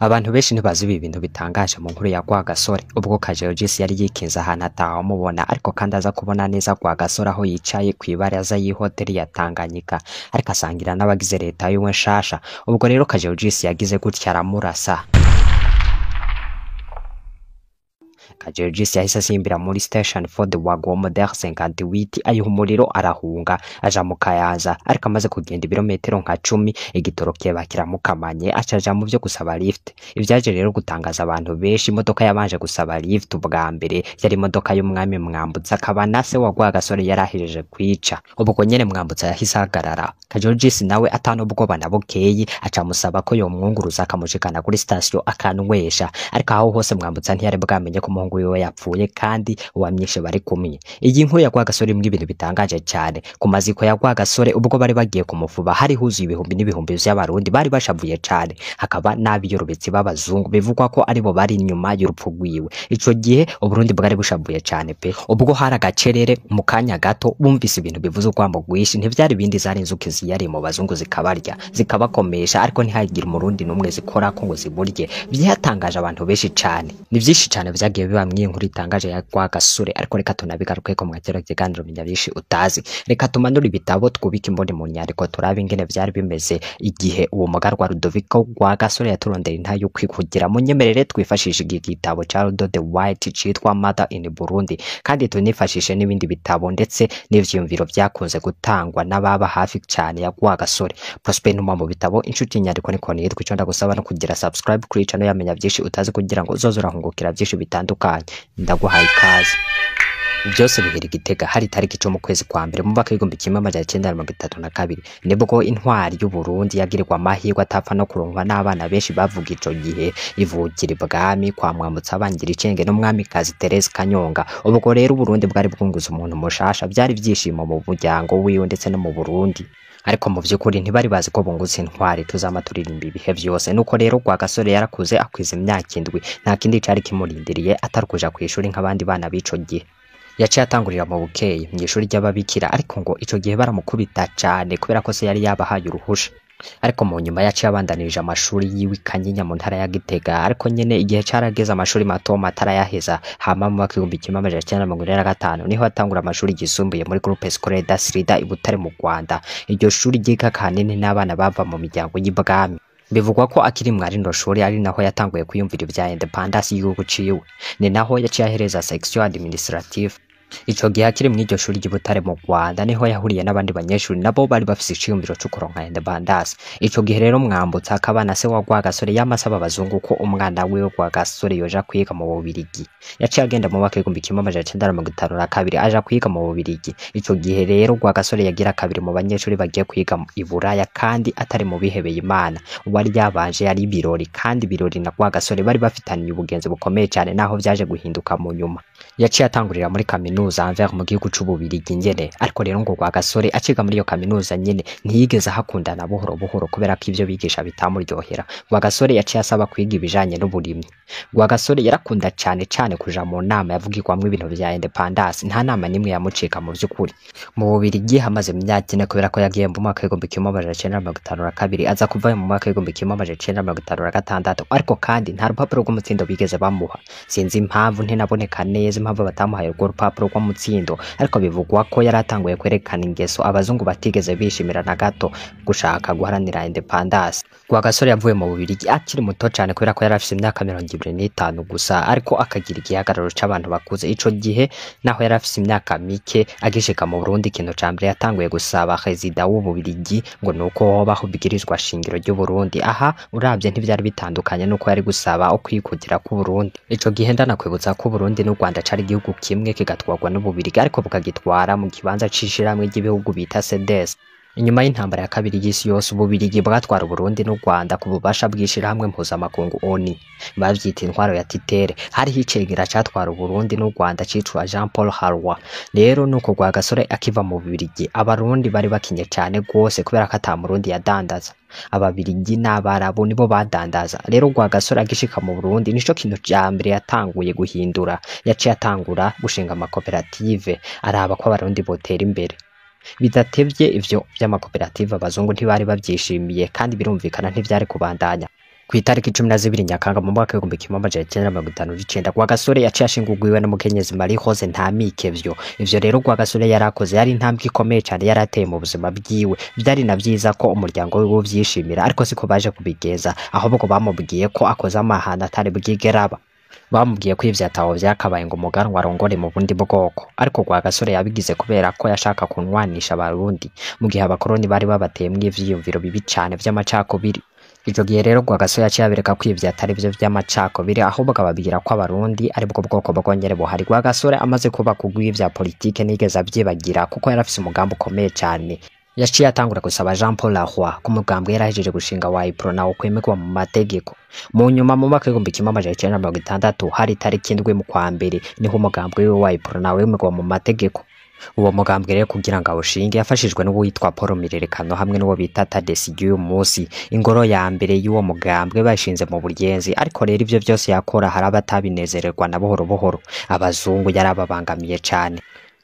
Abantu benshi ntibazi ibi bintu bitangaje mu nkuru ya Rwagasore. Ubwo Kajeogis yari yikinze ahantu atawamubona, ariko kandi aza kubona neza Rwagasore aho yicaye kw'ibaraza y'ihoteli ya Tanganyika, ariko asangira n'abagize leta yiwe nshasha. Ubwo rero Kajeogis yagize gutya aramurasa. Kajeogis yahise asimbira muri station Ford Wagon Model 58 ayiha umuriro arahunga aja mu Kayanza, ariko amaze kugenda ibirometero nka 10 igitoro kiba kiramukamanye acaja mu vyo gusaba lift. Ivyaje rero gutangaza abantu benshi, imodoka yabanje gusaba lift ubwa mbere yari imodoka y'umwami Mwambutsa akaba na se wa Rwagasore yarahejeje kwica. Ubwo nyene Mwambutsa yahise ahagarara, Kajeogis nawe atana ubwoba na bukeyi aca amusaba ko yomwunguruza akamushikana kuri station akanywesha, ariko aho hose Mwambutsa ntiyari bwamenye ko umuhungu wiwe yapfuye kandi uwamwishe bari kumwe. Iyi nkuru ya Rwagasore imwe ibintu bitangaje cyane. Ku maziko ya Rwagasore ubwo bari bagiye kumufuba hari huzuye ibihumbi n'ibihumbi vy'abarundi bari bashavuye cyane, hakaba n'abiyorobetsi b'abazungu bivugwa ko aribo bari inyuma y'urupfu rwiwe. Ico gihe Uburundi bwari bushavuye cyane pe. Ubwo hari agacerere mu kanya gato bumvise ibintu bivuze urwambo rwinshi, ntivyari bindi zari inzuki ziyari mu bazungu zikabarya zikabakomesha, ariko ntihagire umurundi n'umwe zikorako ngo ziburye. Vyatangaje abantu benshi cyane. Ni vyinshi cyane vyagiye biba mw'iyi nkuru itangaje ya Rwagasore, ariko reka tunabigarukeko mu kino kiganiro menya vyinshi utazi. Reka tumanure ibitabo twubike imboni mu nyandiko turabe ingene vyari bimeze igihe uwo mugarwa Rudoviko Rwagasore yaturondera intahe yo kwikugira. Munyemerere twifashishe iki gitabo ca Rudo the White citwa Mother in Burundi, kandi tunifashishe n'ibindi bitabo ndetse n'ivyiyumviro vyakunze gutangwa n'ababa hafi cane ya Rwagasore. Prosper Numa mu bitabo inshuti nyandiko niko nitwa. Ico ndagusaba no kugira subscribe kuri channel yamenya vyinshi utazi kugira ngo uzoze urahungukira vyinshi bitandukanye. Ndaguhaye ikaze. Byose bihera Igitega hari itariki 10 mu kwezi kwa mbere mu mwaka w'1932, nibwo intwari y'Uburundi yagirirwa amahirwe atapfa no kuronkwa n'abana benshi bavuga ico gihe, ivukira ibwami kwa Mwambutsa Bangira Icenge n'umwamikazi Therese Kanyonga. Ubwo rero Uburundi bwari bwunguze umuntu mushasha, byari ivyishimo mu muryango wiwe ndetse no mu Burundi, ariko mu vy'ukuri ntibari bazi ko bungutse intwari tuzama turirimba ibihe vyose. Nuko rero Rwagasore yarakuze akwiza imyaka 7, nta kindi cari kimurindiriye atari kuja kw'ishuri nk'abandi bana b'ico gihe. Yaciye atangurira mu bukeye mw'ishuri ry'ababikira, ariko ngo ico gihe baramukubita cane kubera ko se yari yabahaye uruhusha. Ariko mu nyuma yaciye abandanirije amashuri yiwe i Kanyinya mu ntara ya Gitega, ariko nyene igihe carageze amashuri mato mato arayaheza. Hama mu mwaka w'1945 niho atangura amashuri yisumbuye muri Groupe Scolaire d'Asrida i Butare mu Rwanda. Iryo shuri ryiga kanini n'abana bava mu miryango y'ibwami. Bivugwa ko akiri mwari shuri ari naho yatanguye kwiyumvira ivya independence y'igihugu ciwe, ni naho yaciye ahereza section administrative. Ico gihe akiri mw'iryo shuri ry'i Butare mu Rwanda niho yahuriye n'abandi banyeshuri nabo bari bafise iciyumviro co kuronka independence. Ico gihe rero Mwambutsa akaba na se wa Rwagasore yama asaba abazungu ko umwana wiwe Rwagasore yoja kwiga mu Bubirigi. Yaciye agenda mu mwaka w'1952 aja kwiga mu Bubirigi. Ico gihe rero Rwagasore yagira kabiri mu banyeshuri bagiye kwiga i Buraya kandi atari mu bihebeye Imana. Uwari yabanje yari Birori, kandi Birori na Rwagasore bari bafitaniye ubugenzi bukomeye cane naho vyaje guhinduka mu nyuma. Yaciye atangurira muri kaminuza Anvers mu gihugu c'Ububirigi nyene, ariko rero ngo Rwagasore aciga muri iyo kaminuza nyene ntiyigeze ahakundana buhoro buhoro kubera ko ivyo bigisha bitamuryohera. Rwagasore yaciye asaba kwiga ibijanye n'uburimyi. Rwagasore yarakunda cane cane kuja mu nama yavugirwamwo ibintu vya independence, nta nama nimwe yamucika mu vy'ukuri. Mu Bubirigi hamaze imyaka 4 kubera ko yagiye mu mwaka w'1952 aza kuvayo mu mwaka w'1956, ariko kandi nta rupapuro rw'umutsindo bigeze bamuha. Sinzi impamvu, ntinaboneka neza impamvu batamuhaye urwo rupapuro rw'umutsindo, ariko bivugwa ko yaratanguye kwerekana ingeso abazungu batigeze bishimira na gato, gushaka guharanira independence. Rwagasore yavuye mu Bubirigi akiri muto cane kubera ko yari afise imyaka 25 gusa, ariko akagira igihagararo c'abantu bakuze. Ico gihe naho yari afise imyaka mike, agishika mu Burundi ikintu ca mbere yatanguye gusaba rezida w'Ububirigi ngo nuko hobaho ibwirizwa shingiro ry'Uburundi. Aha uravye ntivyari bitandukanye nuko yari gusaba ukwikukira kw'Uburundi. Ico gihe ndanakwibutsa ko Uburundi n'u Rwanda cari igihugu kimwe kigatwarwa n'Ububirigi, ariko bukagitwara mu kibanza c'ishirahamwe ry'ibihugu bita CDS. Inyuma y'intambara ya kabiri y'isi yose, Ububirigi bwatwara Uburundi n'u Rwanda ku bubasha bw'ishirahamwe mpuzamakungu ONU, bavyita intwaro ya titere. Hariho icegera catwara Uburundi n'u Rwanda citwa Jean Paul Harroy. Rero nuko Rwagasore akiva mu Bubirigi, abarundi bari bakinye cane gose kubera ko ata murundi yadandaza. Ababirigi n'abarabu nibo badandaza. Rero Rwagasore agishika mu Burundi nico kintu ca mbere yatanguye guhindura. Yaciye atangura gushinga amakoperative araba ko abarundi botera imbere. Bidatevye ivyo vy'amakoperative abazungu ntibari bavyishimiye, kandi birumvikana ntivyari kubandanya. Kw'itariki 12 Nyakanga mu mwaka w'1959, Rwagasore yaciye ashinga urwiwe n'umukenyezi Marie Rose Ntamikevyo. Ivyo rero Rwagasore yarakoze yari intambwe ikomeye cane yarateye mu buzima bwiwe. Vyari na vyiza ko umuryango wiwe uvyishimira, ariko siko baje kubigenza, ahubwo bamubwiye ko akoze amahano atari bwigere aba. Bamubwiye ko ivyo ataho vyakabaye ngo umuganwa arongore mu bundi bwoko, ariko Rwagasore yabigize kubera ko yashaka kunwanisha Abarundi mu gihe abakoroni bari babateyemwo ivyiyumviro bibi cane vy'amacakubiri. Ico gihe rero Rwagasore yaciye abereka ko ivyo atari vyo vy'amacakubiri, ahubwo ababwira ko Abarundi aribwo bwoko bwonyene buhari. Rwagasore amaze kubaka urwiwe vya politike ntiyigeze avyibagira, kuko yarafise umugambi ukomeye cane. Yaciye atangura gusaba Jean Paul Laroy ko umugambwe yarahejeje gushinga wa UPRONA wokwemerwa mu mategeko. Mu nyuma mu mwaka w'1960, hari itariki 7 mu kwa mbere, niho umugambwe wiwe wa UPRONA wemerwa mu mategeko. Uwo mugambwe rero kugira ngo awushinge yafashijwe n'uwitwa Paul Mirerekano hamwe n'uwo bita Tadesi ry'uyu munsi. Ingoro ya mbere y'uwo mugambwe bashinze mu Buyenzi, ariko rero ivyo vyose yakora hari abatabinezererwa na buhoro buhoro. Abazungu yarababangamiye cane.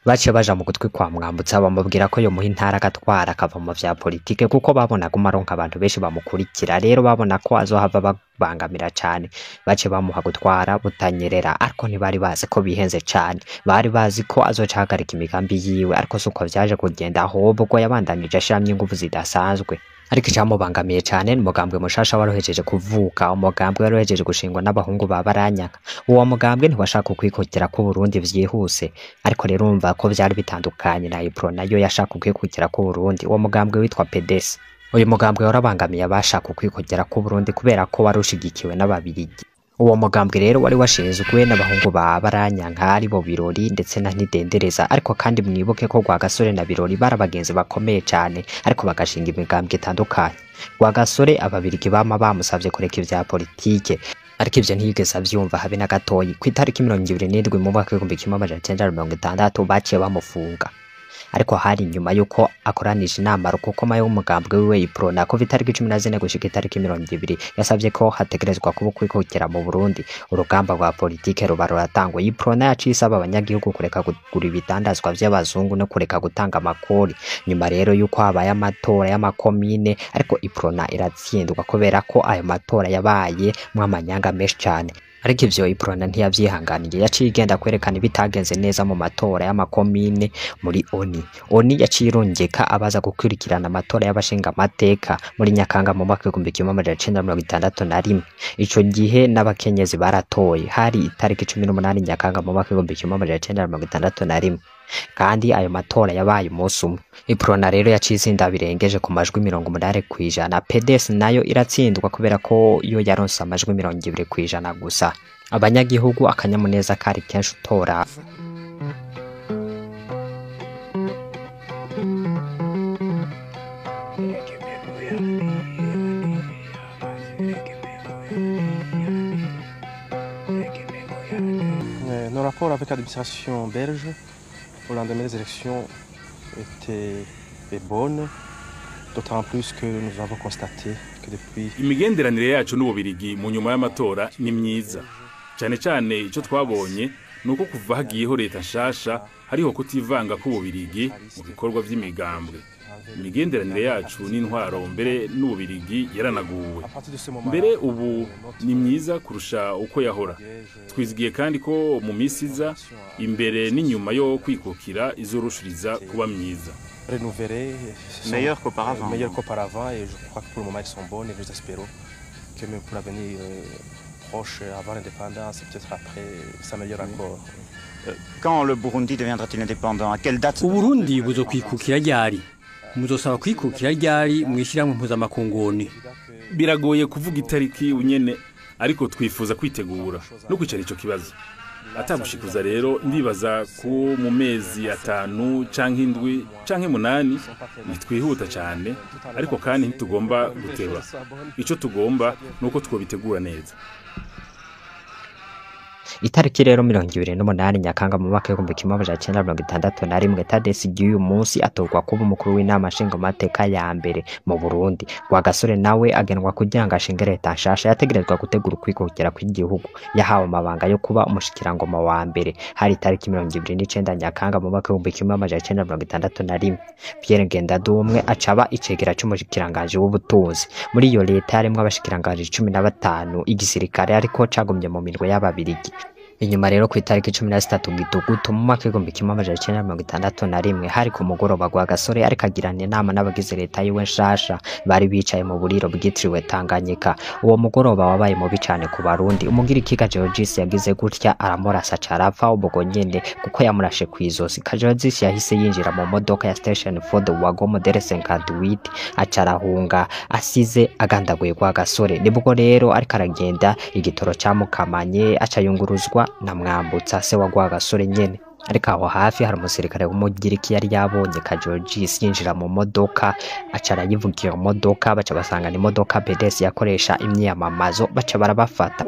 Baciye baja mu gutwi kwa Mwambutsa bamubwira ko yomuha intara agatwara akava mu vya politike, kuko babona aguma aronka abantu benshi bamukurikira. Rero babona ko azohava babangamira cane, baciye bamuha gutwara Butanyerera, ariko ntibari bazi ko bihenze cane. Bari bazi ko azoca ahagarika imigambi yiwe, ariko suko vyaje kugenda, ahubwo yabandanije ashiramwo inguvu zidasanzwe. Ariko icamubangamiye cane ni umugambwe mushasha warohejeje kuvuka, umugambwe warohejeje gushingwa n'abahungu ba Baranyaka. Uwo mugambwe ntiwashaka ukwikukira k'Uburundi vyihuse, ariko rero urumva ko vyari bitandukanye na UPRONA nayo yashaka ukwikukira k'Uburundi. Uwo mugambwe witwa PDS. Uyu mugambwe warabangamiye abashaka ukwikukira k'Uburundi kubera ko wari ushigikiwe n'Ababirigi. Uwo mugambwe rero wari washinzwe n'abahungu ba Baranyanka aribo Birori ndetse na Ntidendereza, ariko kandi mwibuke ko Rwagasore na Birori bari abagenzi bakomeye cane, ariko bagashinga imigambwe itandukanye. Rwagasore Ababirigi bama bamusavye kureka ivya politike, ariko ivyo ntiyigeze avyumva habe na gatoyi. Kw'itariki 27 mu mwaka w'1960 baciye bamufunga, ariko hari nyuma yuko akoranije inama rukokoma y'umugambwe wiwe UPRONA kuva itariki 14 gushika itariki 20, yasavye ko hategerezwa kuba ukwikukira mu Burundi. Urugamba rwa politike ruba ruratanguye. UPRONA yaciye isaba abanyagihugu kureka kugura ibidandazwa vy'abazungu no kureka gutanga amakori. Nyuma rero yuko habaye amatora y'amakomine, ariko UPRONA iratsindwa kubera ko ayo matora yabaye mw'amanyanga menshi cane. Ariko ivyo UPRONA ntiyavyihanganiye, yaciye igenda kwerekana ibitagenze neza mu matora y'amakomine muri ONI. ONI yaciye irungika abaza gukurikirana amatora y'abashingamateka muri Nyakanga mu mwaka w'1961. Ico gihe n'abakenyezi baratoye, hari itariki 18 Nyakanga mu mwaka w'1961, kandi ayo matora yabaye umunsi umwe. UPRONA rero yaciye itsinda birengeje ku majwi 80%. PDS nayo iratsindwa kubera ko yo yaronse amajwi 20% gusa. Abanyagihugu akanyamuneza kari kenshi utora. Nos rapports avec l'administration belge au lendemain des élections étaient bonnes, d'autant plus que nous avons constaté que depuis Imigenderanire yacu n'Ububirigi mu nyuma y'amatora ni myiza cyane cyane. Icyo twabonye ni uko kuva hagiyeho leta nshasha hariho kutivanga k'Ububirigi mu bikorwa by'imigambwe. Imigenderanire yacu n'intwaro mbere n'Ububirigi yaranaguwe. À partir de ce moment, Mbere ubu ni myiza kurusha uko yahora. Twizigiye kandi ko mu minsi iza imbere n'inyuma yo kwikukira izorushiriza kuba myiza. Renouvelées, sont Meilleures qu'auparavant. Meilleures qu'auparavant, et je crois que pour le moment elles sont bonnes et nous espérons que même pour l'avenir proche, avant l'indépendance et peut-être après, s'améliore encore. Quand le Burundi deviendra-t-il indépendant? À quelle date? Uburundi buzokwikukira ryari? Muzosaba kwikukira ryari mw'ishyirahamwe mpuzamakungu ONU? Biragoye kuvuga itariki unyene, ariko twifuza kwitegura no kwicara ico kibazo atagushikuza. Rero ndibaza ko mu mezi 5 canke 7 canke 8. Ntitwihuta cyane, ariko kandi ntitugomba guteba. Ico tugomba nuko twobitegura neza. Itariki rero 28 Nyakanga mu mwaka w'1961, Tadesi ry'uyu munsi atorwa kuba umukuru w'inama nshingamateka ya mbere mu Burundi. Rwagasore nawe agenwa kugira ngo ashinge leta nshasha yategerezwa gutegura ukwikukira kw'igihugu. Yahawe amabanga yo kuba umushikirangoma wa mbere. Hari itariki 29 Nyakanga mu mwaka w'1961. Pierre Ngendandumwe acaba icegera c'umushikiranganji w'ubutunzi. Muri iyo leta harimwo abashikiranganji 15, igisirikare ariko cagumye mu minwe y'Ababirigi. Inyuma rero ku itariki 13 Gitugutu mu mwaka w'1961, hari ku mugoroba, Rwagasore ariko agirana inama n'abagize leta yiwe nshasha. Bari bicaye mu buriro bwitiriwe Tanganyika. Uwo mugoroba wabaye mubi cane ku Barundi. Umugiriki Kajorgis yagize gutya aramurasa, carapfa ubwo nyene, kuko yamurashe kw'izosi. Kajorgis yahise yinjira mu modoka ya Station Ford Wagon modèle 58, aca arahunga asize agandaguye Rwagasore. Nibwo rero ariko aragenda, igitoro camukamanye, aca yunguruzwa na Mwambutsa, se wa Rwagasore nyene. Ariko aho hafi hari umusirikare w'Umugiriki yari yabonye Kajorgis yinjira mu modoka, aca arayivuga iyo modoka. Baca basangana imodoka BDS yakoresha imyiyamamazo, baca barabafata.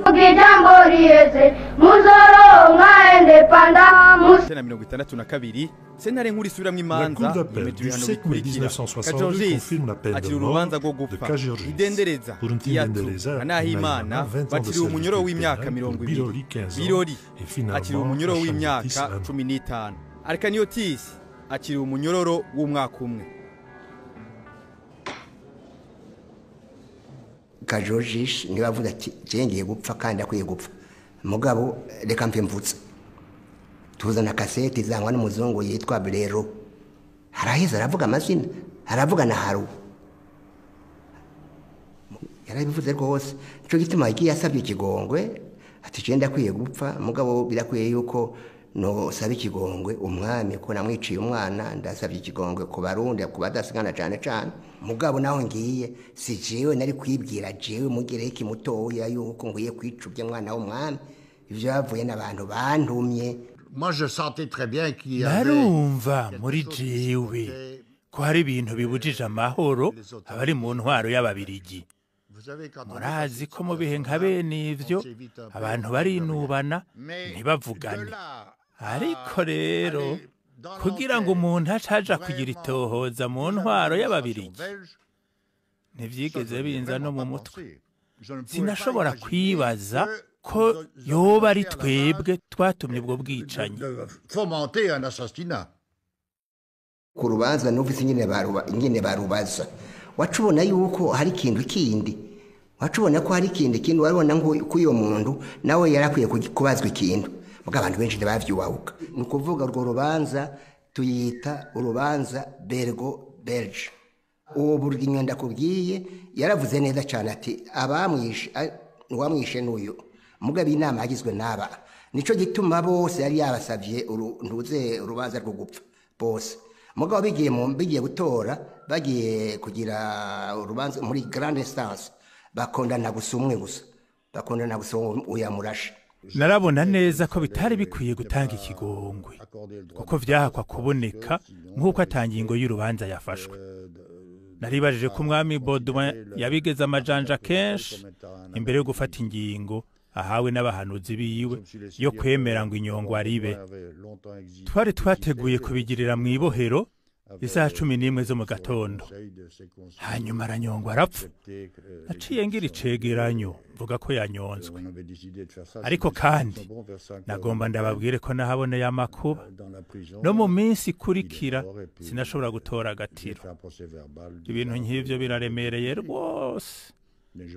Ijambo riheze muzoronka indépendance. Na 62, sentare nkuru isubiramwo La imanza Cour d'appel yemeje du ibihano 7 mai bikurikira: 1962 Kajorgis confirme la peine de akiri mort urubanza rwo de gupfa, Kajorgis Idendereza, pour Iyatu Ntindendereza na Nahimana 20 ans de bakiriwe umunyoro servitude w'imyaka pénale, mirongo pour ibiri, Birori 15 ans Birori et finalement akiriwe umunyoro Achaniotis w'imyaka 1 an. 15, Arkaniotis akiriwe umunyororo w'umwaka umwe. Kajorgis niwe avuze ati: "Je ngiye gupfa kandi akwiye gupfa, mugabo reka mpe mvutse." Tuzana kasete izangwa n'umuzungu yitwa Brero, araheza aravuga amazina, aravuga na haru, yarabivuze rwose. Nico gituma yagiye asabye ikigongwe ati: "Je ndakwiye gupfa, mugabo birakwiye yuko nosaba ikigongwe umwami ko namwiciye umwana. Ndasabye ikigongwe ku Barundi, ku badasigana cane cane. Mugabo naho ngiye, si jewe nari kwibwira, jewe Mugereki mutoya, yuko ngwiye kwicubya mwana w'umwami. Ivyo bavuye n'abantu bantumye." Moi, je sentais très bien qu'il y avait Narumva muri jewe ko hari ibintu bibujije amahoro abari mu ntwaro y'Ababirigi. Murazi ko mu bihe nka bene ivyo abantu barinubana, ntibavugane. Ariko rero kugira ngo umuntu acaja kugira itohoza mu ntwaro y'Ababirigi, ntivyigeze binza no mu mutwe. Sinashobora kwibaza ko yoba ari twebwe twatumye ubwo bwicanyi. Fomenter un assassinat. Ku rubanza numvise nyine barubaza, waca ubona yuko hari ikintu kindi, waca ubona ko hari ikindi kintu, warabona ngo ko uyo muntu nawe yarakwiye kubazwa ikintu, muga abantu benshi ntibavyubahuka. Ni ukuvuga urwo rubanza tuyita urubanza belgo belge. Uwo Bourguignon ndakubwiye yaravuze neza cyane ati: "Abamwishe, uwamwishe n'uyu, mugabo inama yagizwe n'aba." Nico gituma bose yari yabasavye ntuze urubanza rwo gupfa bose. Mugabo bigiye gutora, bagiye kugira urubanza muri grande instance, bakondana gusa umwe gusa, bakondana gusa uyamurashe. Narabona neza ko bitari bikwiye gutanga ikigongwe, kuko vyahakwa kuboneka nk'uko atangingo y'urubanza yafashwe. Naribajije ko umwami Baudouin yabigeze amajanja kenshi imbere yo gufata ingingo ahawe n'abahanuzi biwe yo kwemera ngo inyongo aribe. Twari twateguye kubigirira mu ibohero isaha 11 zo mu gatondo, hanyuma aranyongwa arapfa. Naciye ngira icegeranyo mvuga ko yanyonzwe. Ariko kandi nagomba ndababwire ko nahaboneye amakuba. No mu minsi ikurikira sinashobora gutora agatiro. Ibintu nk'ivyo biraremereye rwose,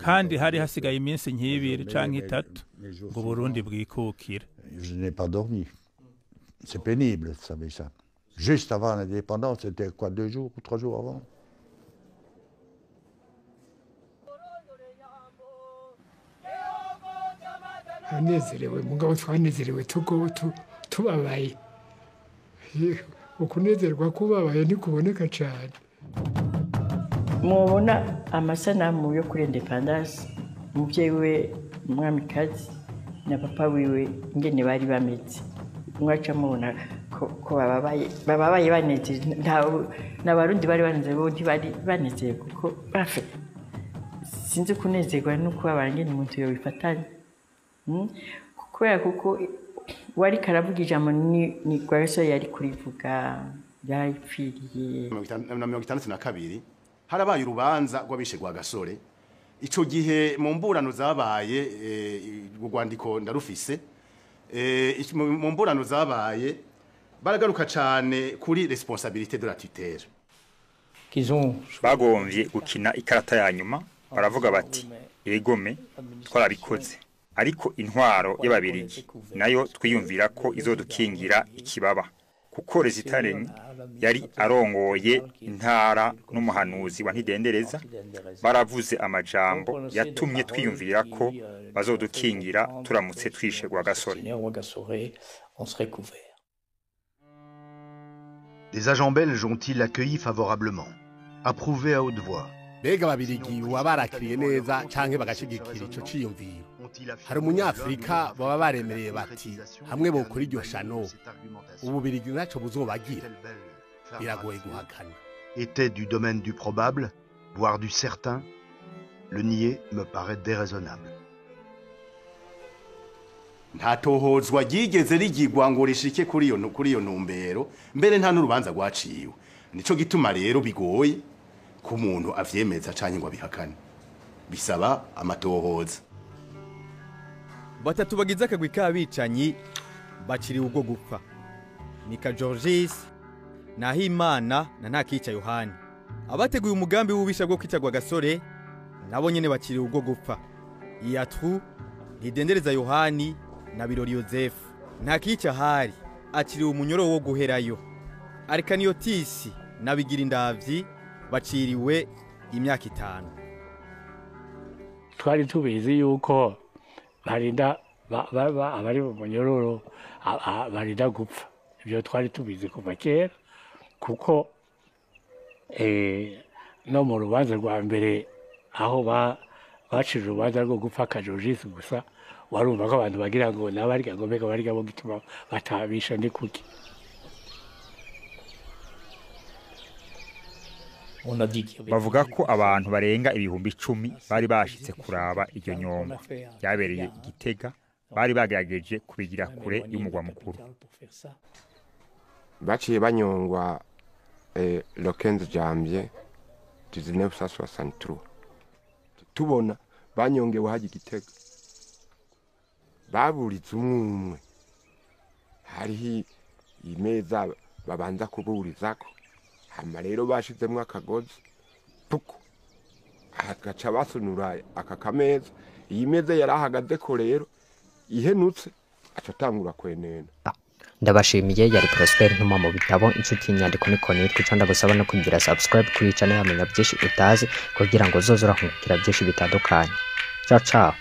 kandi hari hasigaye iminsi nk'ibiri canke itatu ngo Burundi bwikukire. Je n'ai pas dormi. C'est pénible, vous savez ça. Juste avant l'indépendance, c'était quoi, 2 jours ou 3 jours avant. Anezerewe, mugabo twanezerewe tubabaye. Ukunezerwa kubabaye ntikuboneka cyane. Mubona amasanamu yo kuri indépendance, umubyeyi we umwamikazi na papa wiwe ingene bari bameze, mwaca mubona ko bababaye banezerewe. N'Abarundi bari banezerewe, bo ntibari banezerewe kuko bafe sinzi kunezerwa no kubabara ngene umuntu yobifatanya. Kubera kuko wari karavuga ijambo ni Rwagasore yari kurivuga, yaripfiriye. Na 62 harabaye urubanza rw'abishe Rwagasore. Ico gihe mu mburano zabaye, urwandiko ndarufise, mu mburano zabaye baragaruka cane kuri responsabilité de la tutelle. Bagomvye gukina ikarata ya nyuma, baravuga bati: "Egome, twarabikoze, ariko intwaro y'Ababirigi nayo twiyumvira ko izodukingira ikibaba," kuko Rezitarenyi yari arongoye intara n'umuhanuzi wa Ntidendereza baravuze amajambo yatumye twiyumvira ko bazodukingira turamutse twishe Rwagasore. Les agents belges ont-ils accueilli favorablement, approuvé à haute voix? Mbega Ababirigi baba barakiriye neza canke bagashigikira ico ciyumviro? Hari Umunyafurika baba baremereye bati hamwe bokora iryo shano, Ububirigi ntaco buzobagira? Biragoye guhakana. Était du domaine du probable, voire du certain, le nier me paraît déraisonnable. Nta tohozwa ryigeze rigirwa ngo rishike kuri iyo ntumbero, mbere nta n'urubanza rwaciwe. Nico gituma rero bigoye ko umuntu avyemeza canke ngo abihakane, bisaba amatohoza. Batatu bagize akagwi k'abicanyi baciriwe ubwo gupfa: Nika Georgis, Nahimana na Ntakica Yohani. Abateguye umugambi w'ububisha bwo kwica Rwagasore nabo nyene baciriwe ubwo gupfa: Iyatru, Ntidendereza Yohani na Birori Yozefu. Ntakica hari aciriwe umunyoro wo guherayo. Arikaniyotisi na Bigirindavyi baciriwe imyaka 5. Twari tubizi yuko barinda abari mu munyororo barinda gupfa. Ibyo twari tubizi kuva kera, kuko no mu rubanza rwa mbere aho bacira urubanza rwo gupfa Kajojisi gusa, warumva ko abantu bagira ngo nabarya ngo mbega barya bo gituma batabisha ni kuki? Bavuga ko abantu barenga 10,000 bari bashitse kuraba iryo nyongwa ryabereye i Gitega. Bari bagerageje kubigira kure y'umugwa mukuru. Baciye banyongwa le 15 janvier 1963. Tubona banyongewe hajya Igitega, baburitse umwe umwe, hariho imeza babanza kuburizako, hama rero bashizemwo akagozi puku, hagaca basunura aka kameza. Iyi meza yari ahagazeko rero ihenutse, aca atangura kwenena. Ndabashimiye. Yari Prosper Ntuma mu bitabo, inshuti y'inyandiko niko nitwa. Ico ndagusaba no kugira subscribe kuri channel, yamenya byinshi utazi, kugira ngo uzoze urahungukira byinshi bitandukanye. Ciao ciao.